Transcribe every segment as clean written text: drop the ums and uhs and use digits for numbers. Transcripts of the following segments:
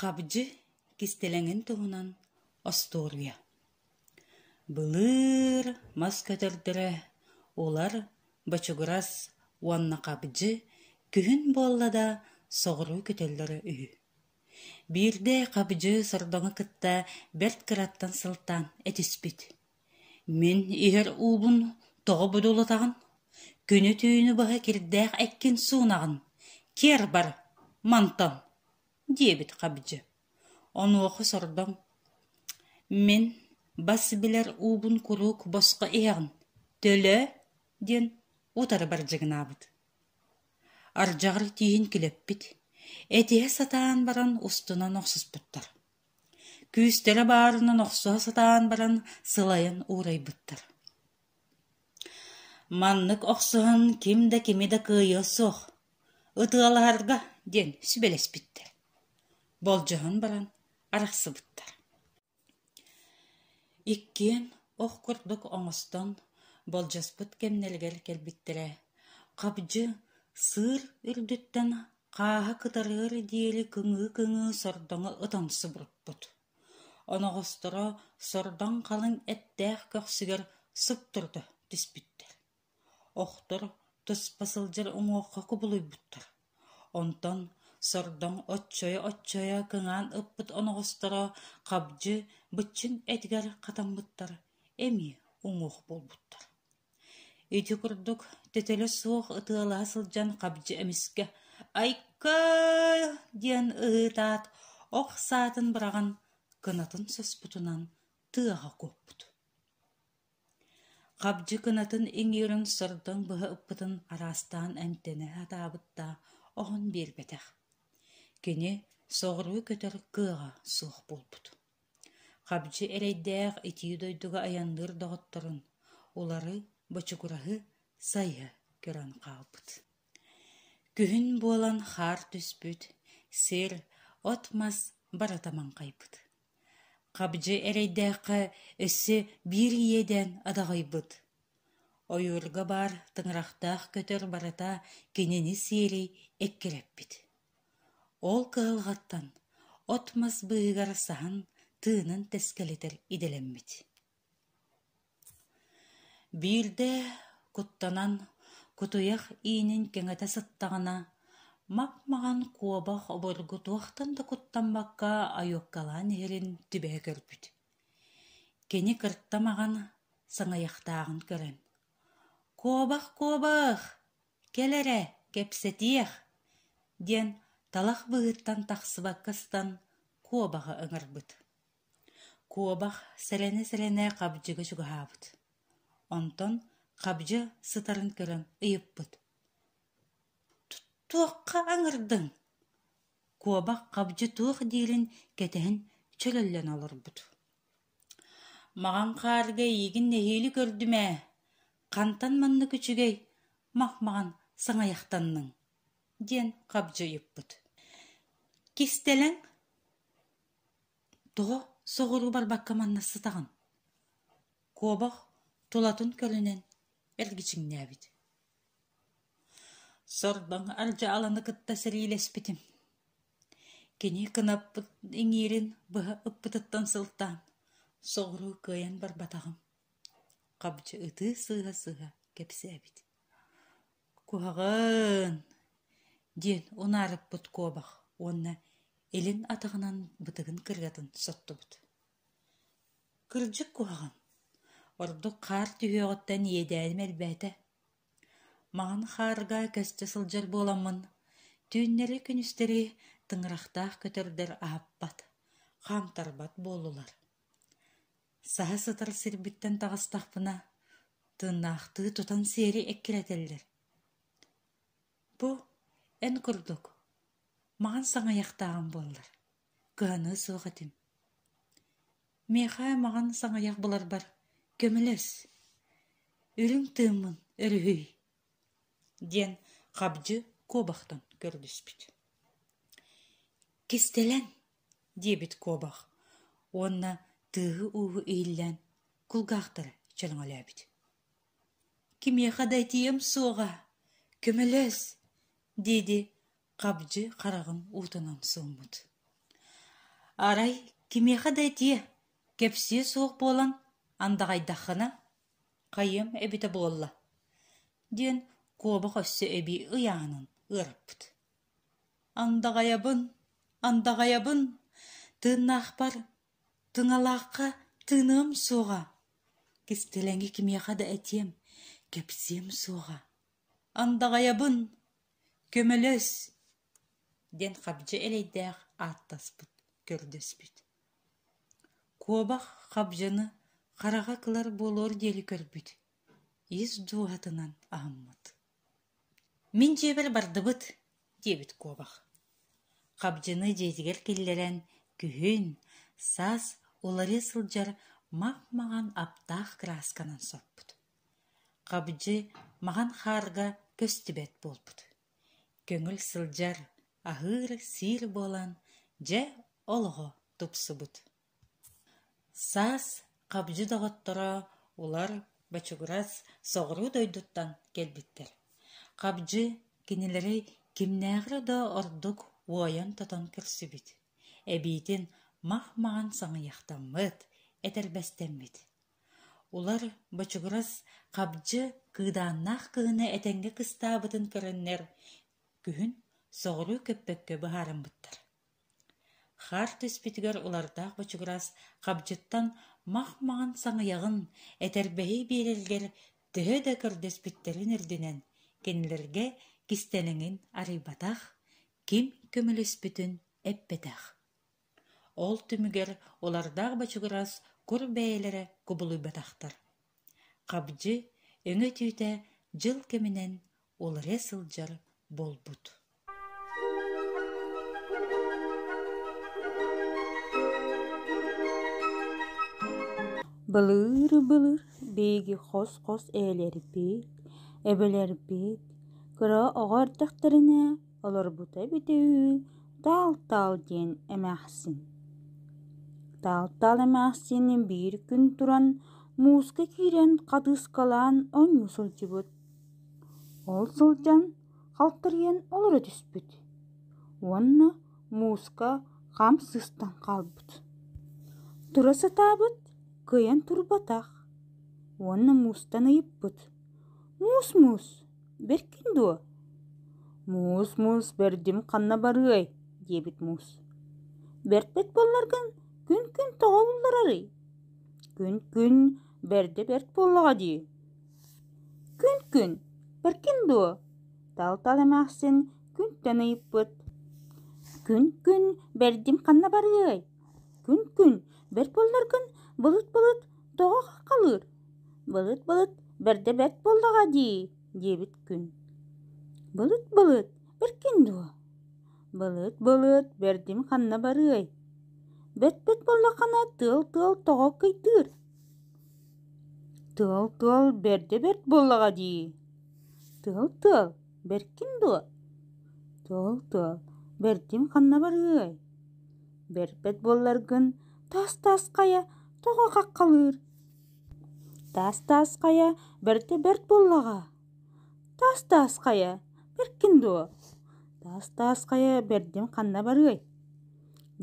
Хабдьы кистэлэҥин туһунан остуоруйа Былыр мас көтөрдөрө улар, бочугурас уонна хабдьы күһүн буолла да соҕуруу көтөллөрө үһү. Биирдэ хабдьы сордоҥу кытта бэрт кыраттан сылтаан этиспит: «Мин иһэр уубун тоҕо будулутаҕын? Күнү-түүнү быһа кирдээх эккин суунаҕын, киэр бар, мантан!» диэбит Хабдьы. Онуоха сордоҥ: «Мин бас билэр уубун куруук босхо иһэҕин, төлөө» диэн утары бардьыгынаабыт. Ардьаҕар тииһин килэппит, этиһэ сатаан баран устунан охсуспуттар. Күүстэрэ баарынан охсуһа сатаан баран сылайан уурайбыттар. Маннык охсуһан ким да кими да кыайыа суох, ытыалаһарга диэн сүбэлэспиттэр. Болдьоһон баран арахсыбыттар. Иккиэн ох курдук оҥостон болдьоспут кэмнэригэр кэлбиттэрэ, хабдьы сыыр үрдүттэн хааһа кытарыар диэри кыҥыы-кыҥыы сордоҥу ытан субуруппут. Оноҕосторо сордоҥ халыҥ эттээх көхсүгэр суптурута түспүттэр. Охтор туспа сылдьар уҥуохха кубулуйбуттар. Онтон сордоҥ оччойо-оччойо кыҥаан ыппыт оноҕосторо хабдьы быччыҥ этигэр хатаммыттар, эмиэ уҥуох буолбуттар. Ити курдук төтөлө суох ытыалаһа сылдьан хабдьы эмискэ «Айка!» диэн ыһыытаат, ох саатын быраҕан кынатын соспутунан тыаҕа куоппут. Хабдьы кынатын иҥиирин сордоҥ быһа ыппытын араастаан эмтэнэ сатаабыт да, оһон биэрбэтэх. Кини соҕуруу көтөр кыаҕа суох буолбут. Хабдьы эрэйдээх итии дойдуга айанныыр доҕотторун, улары, бочугураһы сайыһа көрөн хаалбыт. Күһүн буолан хаар түспүт, сир, от-мас барыта маҥхайбыт. Хабдьы эрэйдээххэ өссө биир иэдээн адаҕыйбыт. Ойуурга баар тыҥырахтаах көтөр барыта кинини сиэри эккирэппит. Ол кыһалҕаттан от-мас быыһыгар саһан тыынын тэскэлэтэр идэлэммит. Биирдэ куттанан кутуйах иинин кэҥэтэ сыттаҕына, мап-маҕан куобах обургу туохтан да куттаммакка ойуоккалаан иһэрин түбэһэ көрбүт. Кини кырта маҕан саҥыйахтааҕын көрөн: «Куобах, куобах, кэл эрэ, кэпсэтиэх!» диэн талах быыһыттан тахсыбакка сытан куобаҕы ыҥырбыт. Куобах сэрэнэ-сэрэнэ хабдьыга чугаһаабыт. Онтон хабдьы сытарын көрөн ыйыппыт: «Туохха ыҥырдыҥ?» Куобах хабдьы туох диирин кэтэһэн чөлөллөн олорбут. «Маҕан хаарга эйигин нэһиилэ көрдүм ээ, хантан маннык үчүгэй мах-маҕан саҥайахтанныҥ?» диэн хабдьы ыйыппыт. «Кистэлэҥ Тоҕо соҕуруу барбакка манна сытаҕын?» Куобах тулатын көлүнэн эргичиҥнээбит. Сордоҥ ардьааланы кытта сэриилэспитим. Кини кынаппыт иҥиирин быһа ыппытыттан сылтаан, соҕуруу кыайан барбатаҕым. Хабдьы ытыы сыыһа-сыыһа кэпсээбит. «Куһаҕан!» диэн унаарыппыт куобах уонна илин атаҕынан бытыгын кырыатын соттубут. Кырдьык куһаҕан, ордук хаар түһүөҕүттэн иэдээним элбээтэ. Маҥан хаарга көстө сылдьар буоламмын, түүннэри-күнүстэри тыҥырахтаах көтөрдөр аһаппат, хаамтарбат буоллулар. Саһа сытар сирбиттэн таҕыстахпына, тыыннаахтыы тутан сиэри эккирэтэллэр. Бу эн курдук маҕан саҥыйахтааҕым буоллар, кыһаныа суох этим. Миэхэ маҕан саҥыйах буларбар көмөлөс, үрүҥ тыыммын өрүһүй диэн хабдьы куобахтан көрдөспүт. Кистэлэҥ диэбит куобах уонна тыаһы-ууһу иһиллээн кулгаахтара чөрөҥөлөөбүт. «Кимиэхэ да этиэм суоҕа, көмөлөс!» дии-дии хабдьы хараҕын уутунан сууммут. Арай кимиэхэ да этиэ, кэпсиэ суох буолан андаҕайдаххына, хайыам эбитэ буолла диэн куобах өссө эбии ыйааһынын ыараппыт. Андаҕайабын, андаҕайабын, тыыннаахпар тыҥалаахха тыыныам суоҕа, кистэлэҥи кимиэхэ да этиэм, кэпсиэм суоҕа. Андаҕайабын, көмөлөс диэн хабдьы эрэйдээх ааттаспыт, көрдөспүт. Куобах хабдьыны хараҕа кылар буолуор диэри көрбүт, ис дууһатынан аһыммыт. «Мин дьиэбэр бардыбыт» диэбит куобах. Хабдьыны дьиэтигэр киллэрэн күһүн, саас уларыйа сылдьар мап-маҥан аптаах кыраасканан соппут. Хабдьы маҥан хаарга көстүбэт буолбут. Көҥүл сылдьар, аһыыр-сиир буолан, дьэ олоҕо тупсубут. Саас хабдьы доҕотторо улар бочугурас соҕуруу дойдуттан кэлбиттэр. Хабдьы кинилэри кимнээҕэр да ордук уойан-тотон көрсүбүт, эбиитин мах-маҕан саҥыйахтаммыт, этэрбэстэммит. Улар бочугурас хабдьы кыыдааннаах кыһыны этэҥҥэ кыстаабытын көрөннөр, күһүн соҕуруу көппөккө быһаарыммыттар. Хаар түспүтүгэр улардаах бочугурас хабдьыттан мах-маҕан саҥыйаҕын, этэрбэһи биэрэргэр төһө да көрдөспүттэрин үрдүнэн, кинилэргэ кистэлэҥин арыйбатах, ким көмөлөспүтүн эппэтэх. Ол түмүгэр улардаах бочугурас кур бэйэлэрэ кубулуйбатахтар. Хабдьы өҥө-түүтэ дьыл кэминэн уларыйа сылдьар буолбут. Былыыр-былыр биһиги хос-хос эһэлэрбит, эбэлэрбит кыра оҕо эрдэхтэринэ олорбута эбитэ үһү Таал-Таал диэн эмээхсин. Таал-Таал эмээхсин биир күн туран мууска киирэн хатыыскалаан оонньуу сылдьыбыт. Ол сылдьан халтарыйан олоро түспүт уонна мууска хам сыстан хаалбыт. Тура сатаабыт, кыайан турбатах уонна муустан ыйыппыт: «Муус-муус, бэркин дуо?» «Муус-муус бэрдим ханна барыай?» диэбит муус. «Бэрпэт буолларгын күн-күн тоҕо булларарый?» «Күн-күн бэрдэ бэрт буоллаҕа дии» Күн-күн, бэркин дуо? Тал-тал эмээхсин күнтэн ыйыппыт. Күн-күн бэрдим ханна барыай? Күн-күн бэрт буолларгын былыт-былыт тоҕо хаххалыыр? Былыт-былыт бэрдэ бэрт буоллаҕа дии, диэбит күн. Былыт-былыт бэркин дуо? Былыт-былыт бэрдим ханна барыай? Бэрт-бэрт буоллаххына тыал-тыал тоҕо кыйдыыр? Тыал-тыал бэрдэ бэрт буоллаҕа дии Тыал-тыал бэркин дуо? Тыал-тыал бэрдим ханна барыай? Бэрпэт буолларгын таас-таас хайа тоҕо хаххалыыр? Таас-таас хайа бэрдэ бэрт буоллаҕа Таас-таас хайа бэркин дуо? Таас-таас хайа бэрдим ханна барыай?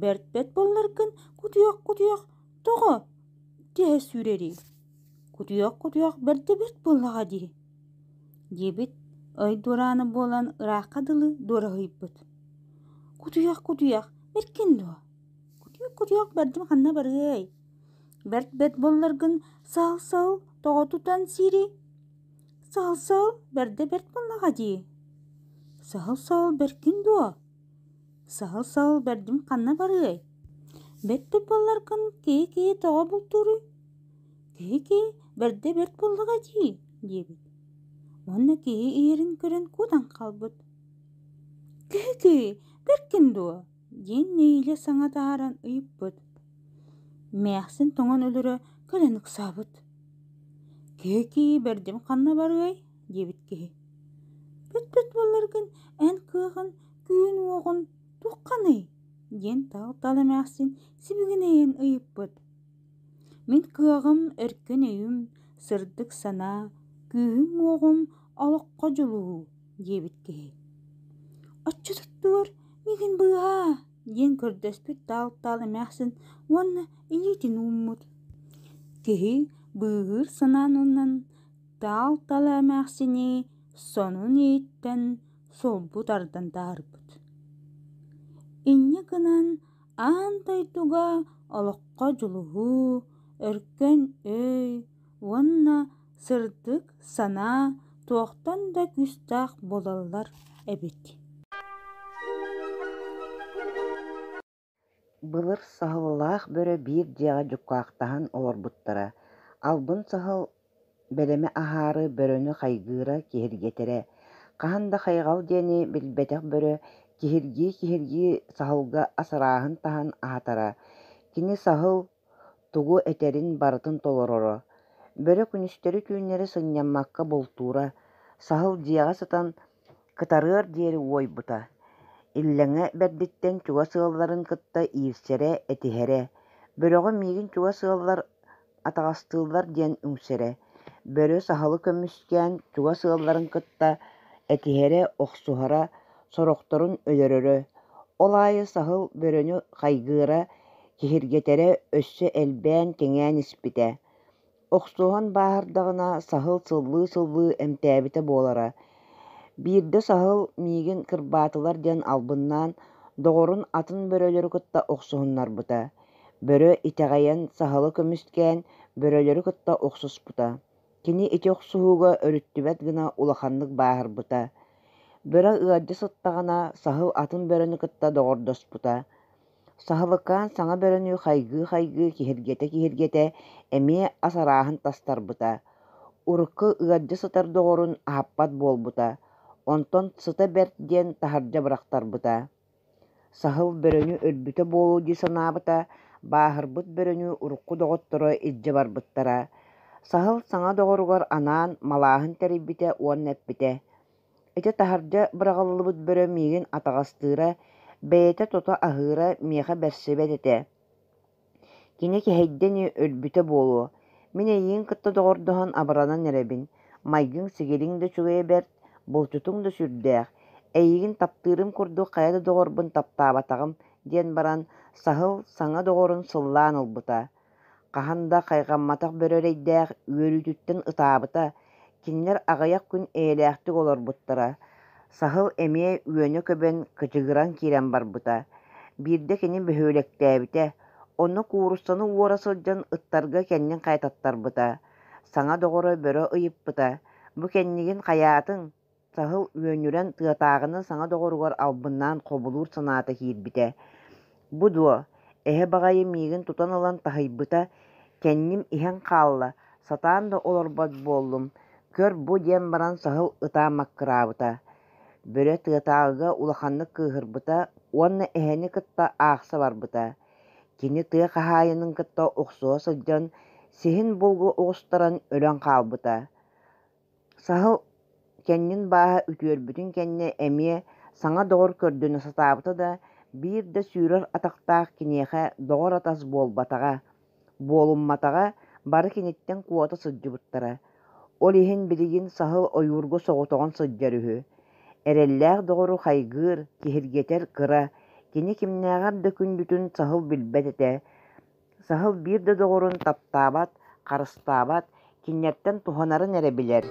Бэрпэт буолларгын кутуйах-кутуйах тоҕо Түһэ сүүрэрий, кутуйах-кутуйах бэрдэ бэрт буоллаҕа дии диэбит ой дуораана буолан ыраахха дылы дуораһыйбыт. Кутуйах-кутуйах бэркин дуо? Кутуйах-кутуйах бэрдим ханна барыай? Бэрт-бэрт буолларгын саал-саал тоҕо тутан сиирий? Саал-саал бэрдэ бэрт буоллаҕа дии. Саал-саал бэркин дуо? Саһыл-саһыл бэрдим ханна барыай? Бэрт буолларгын киһи-киһи тоҕо бултууруй? Киһи-киһи бэрдэ бэрт буоллаҕа дии диэбит. Уонна киһи иһэрин көрөн куотан хаалбыт. Киһи-киһи бэркин дуо? диэн нэһиилэ саҥа таһааран ыйыппыт. Эмээхсин тоҥон өлөрө кэлэн ыксаабыт. Киһи-киһи бэрдим ханна барыай? диэбит киһи. Бүт-бүт буолларгын эн кыаҕын Күүн-уоҕун туохханый? диэн таал-таал эмээхсин сибигинэйэн ыйыппыт. Мин кыаҕым, өркөн өйүм, сырдык санаа, күүһүм-уоҕум олоххо дьулуһуу диэбит киһи. Оччотуттугар миигин быыһаа! диэн көрдөспүт Таал-Таал эмээхсин уонна илиитин ууммут. Киһи быыһыыр санаанынан Таал-Таал эмээхсини сонун иһиттэн сулбу тардан таһаарбыт. Инньэ гынан аан дойдуга олоххо дьулуһуу, өркөн өй уонна сырдык санаа туохтан да күүстээх буолаллар эбит. Былыр саһыллаах бөрө биир дьиэҕэ дьуккаахтаһан олорбуттара. Албын саһыл бэлэми аһаары бөрөнү хайгыыра, киһиргэтэрэ. Хаһан да хайҕал диэни билбэтэх бөрө киһиргии-киһиргии саһылга ас арааһын таһан аһатара. Кини саһыл тугу этэрин барытын толороро. Бөрө күнүстэри-түүннэри сынньаммакка бултуура, саһыл дьиэҕэ сытан кытарыар диэри уойбута. Иллэҥэ бэрдиттэн чугас ыалларын кытта иирсэрэ, этиһэрэ. Бөрөҕө миигин чугас ыаллар атаҕастыыллар диэн үҥсэрэ. Бөрө саһылы көмүскээн чугас ыалларын кытта этиһэрэ, охсуһара, сорохторун өлөрөрө. Ол аайы саһыл бөрөнү хайгыыра, киһиргэтэрэ өссө элбээн, кэҥээн испитэ. Охсуһан бааһырдаҕына саһыл сыллыы-сыллыы эмтээбитэ буолара. Биирдэ саһыл миигин кырбаатылар диэн албыннаан, доҕорун атын бөрөлөрү кытта охсуһуннарбыта. Бөрө итэҕэйэн саһылы көмүскээн, бөрөлөрү кытта охсуспута. Кини ити охсуһууга өрүттүбэт гына улаханнык бааһырбыта. Бөрө ыалдьа сыттаҕына, саһыл атын бөрөнү кытта доҕордоспута. Саһылыкаан саҥа бөрөнү хайгыы-хайгыы, киһиргэтэ-киһиргэтэ эмиэ ас арааһын тастарбыта. Урукку ыалдьа сытар доҕорун аһаппат буолбута, онтон сыта бэрт диэн таһырдьа бырахтарбыта. Саһыл бөрөнү өлбүтэ буолуо дии санаабыта, бааһырбыт бөрөнү урукку доҕотторо илдьэ барбыттара. Саһыл саҥа доҕоругар анаан малааһын тэрийбитэ уонна эппитэ: «Ити таһырдьа быраҕыллыбыт бөрө миигин атаҕастыыра, бэйэтэ тото аһыыра миэхэ бэрсибэт этэ. Кини кэһэйдэ ини, өлбүтэ буолуо. Мин эйигин кытта доҕордоһон абыранан эрэбин, майгыҥ-сигилиҥ да үчүгэйэ бэрт, булчутуҥ да сүрдээх, эйигин таптыырым курдук хайа да доҕорбун таптаабатаҕым» диэн баран саһыл саҥа доҕорун сыллаан ылбыта. Хаһан да хайҕамматах бөрө эрэйдээх үөрүүтүттэн ытаабыта, кинилэр аҕыйах күн эйэлээхтик олорбуттара. Саһыл эмиэ үөнэ көбөн, кычыгыран киирэн барбыта. Биирдэ кини бөһүөлэктээбитэ, онно кууруссаны уора сылдьан ыттарга кэннин хайататтарбыта. Саҥа доҕоро бөрө ыйыппыта: «Бу кэннигин хайаатыҥ?» Саһыл үөнүрэн тыатааҕыны саҥа доҕоругар албыннаан хобулуур санаата киирбитэ: «Бу дуо, эһэ баҕайы миигин тутан ылан таһыйбыта, кэнним иһэн хаалла, сатаан да олорбот буоллум, көр бу» диэн баран саһыл ытаан маккыраабыта. Бөрө тыатааҕыга улаханнык кыыһырбыта уонна эһэни кытта аахса барбыта. Кини тыа хаһаайынын кытта охсуһа сылдьан, сиһин булгу оҕустаран өлөн хаалбыта. Саһыл кэннин бааһа үтүөрбүтүн кэннэ эмиэ саҥа доҕор көрдөнө сатаабыта да, биир да сүүрэр атахтаах киниэхэ доҕор-атас буолбатаҕа, буолумматаҕа, бары киниттэн куота сылдьыбыттара. Ол иһин билигин саһыл ойуурга соҕотоҕун сылдьар үһү. Эрэллээх доҕору хайгыыр, киһиргэтэр кыра, кини кимнээҕэр да күндүтүн саһыл билбэт этэ. Саһыл биир да доҕорун таптаабат, харыстаабат, кинилэртэн туһанарын эрэ билэр.